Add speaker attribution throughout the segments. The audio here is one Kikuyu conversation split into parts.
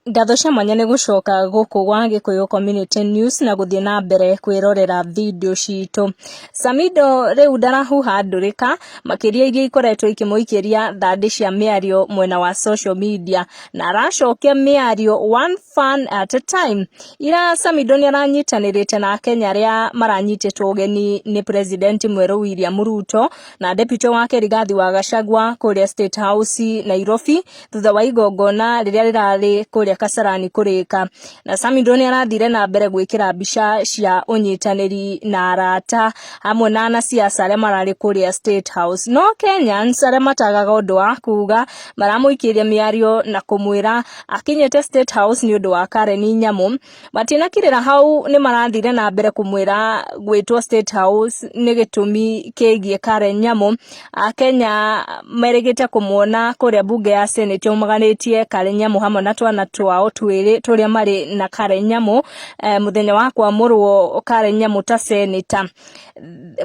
Speaker 1: Ngatho cia mwanya nĩ gũcoka gũkũ gwa Gĩkũyũ Community News na gũthiĩ na mbere kwĩrorera video citũ. Samido rĩu ndarahuha ndũrĩka makĩria iria ikoretwo ikĩmũikĩria thandĩ cia mĩario mwena wa social media na aracokia mĩario one fan at a time. Ira Samido nĩ aranyitanĩrĩte na Akenya arĩa maranyitĩtwo ũgeni nĩ President mwerũ William Ruto na deputy wake Rigathi wa Gachagua kũrĩa State House Nairobi thutha wa igongona rĩrĩa rĩrarĩ kũrĩa Kasarani kũrĩka. Na Samido nĩ arathire na mbere gwĩkĩra mbica cia ũnyitanĩri na arata hamwe na anasiasa arĩa mararĩ kũrĩa State House. No Kenyans arĩa matagaga ũndũ wa kuga maramũikĩria mĩario na kũmwĩra akinyĩte State House nĩ ũndũ wa Karen Nyamu. Matinakirĩra hau nĩ marathire na mbere kũmwĩra gwĩtwo State House nĩ gĩtũmi kĩgiĩ Karen Nyamu. Akenya merĩgĩte kũmuona kũrĩa mbunge ya Senate yaumaganĩtie Karen Nyamu hamwe na twana twao twĩrĩ tũrĩa marĩ na Karen Nyamu mũthenya wa kwamũrwo Karen Nyamu ta senator.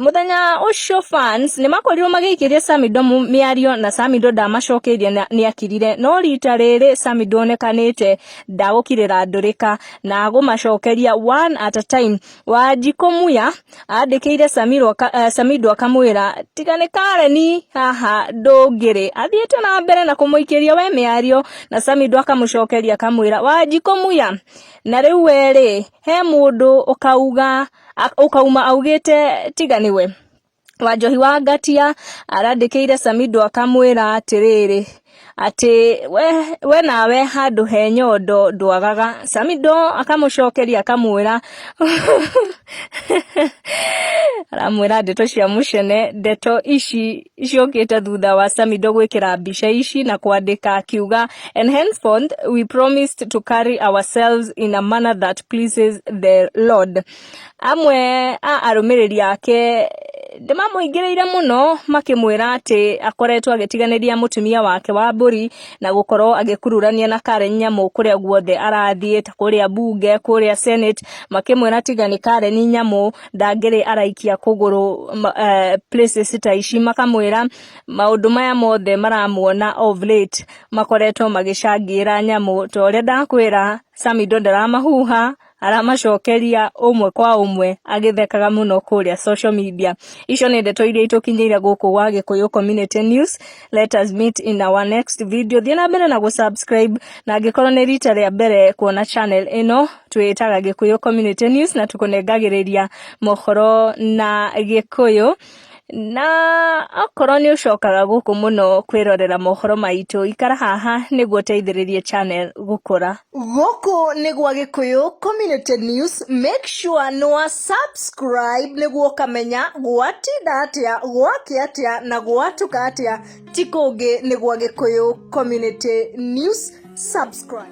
Speaker 1: Mũthenya ũcio fans nĩ makorirwo magĩikĩria Samido mĩario na Samido ndamacokeirie nĩ akirire, no rita rĩrĩ Samido onekanĩte ndagũkirĩra ndũrĩka na agũmacokeria one at a time. Wanjikũ Muya andĩkĩire Samido akamwĩra tiga nĩ Karen haha ndũngĩrĩ. Athiĩte na mbere na kũmũikĩria we mĩario na Samido akamũcokeria akamwĩra Wanjikũ Muya na rĩu we rĩ he mũndũ ũkauga ũkauma augĩte tiga nĩwe. Wanjohi wa Ngatia arandĩkĩire Samido akamwĩra atĩrĩrĩ atĩ we nawe handũ he nyondo ndwagaga. Samido akamũcokeria akamwĩra aramwĩra ndeto cia mũcene. Ndeto ici ciũkĩte thutha wa Samido gwĩkĩra mbica ici na kwandĩka akiuga, "And henceforth we promised to carry ourselves in a manner that pleases the Lord." Amwe a arũmĩrĩri ake nĩ mamũingĩrĩire mũno makĩmwĩra atĩ akoretwo agĩtiganĩria mũtumia wake wa mbũri na gũkorwo agĩkururania na Karen Nyamu kũrĩa guothe arathiĩ ta kũrĩa bunge, kũrĩa Senate, makĩmwĩra tiga nĩ Karen Nyamu ndangĩrĩ araikia kũgũrũ places ta ici. Makamwĩra maũndũ maya mothe maramuona of late makoretwo magĩcangĩra Nyamu. Ta ũrĩa ndakwĩra, Samido ndaramahuha, aramacokeria ũmwe kwa ũmwe agĩthekaga mũno kũrĩa social media. Icio nĩ ndeto iria itũkinyĩire gũkũ gwa Gĩkũyũ Community News. Let us meet in our next video. Thiĩ na mbere na gũsubscribe, na angĩkorwo nĩ rita rĩa mbere kuona channel ĩno, twĩtaga Gĩkũyũ Community News na tũkũnengagĩrĩria mohoro na Gĩkũyũ. Na okorwo nĩ ũcokaga gũkũ mũno kwĩrorera mohoro maitũ, ikara haha nĩguo ũteithĩrĩrie channel gũkũra.
Speaker 2: Gũkũ nĩ gwa Gĩkũyũ Community News. Make sure nĩ wa subscribe nĩguo ũkamenya gwatinda atĩa, gwakĩa atĩa na gwatuka atĩa. Ti kũngĩ, nĩ gwa Gĩkũyũ Community News. Subscribe.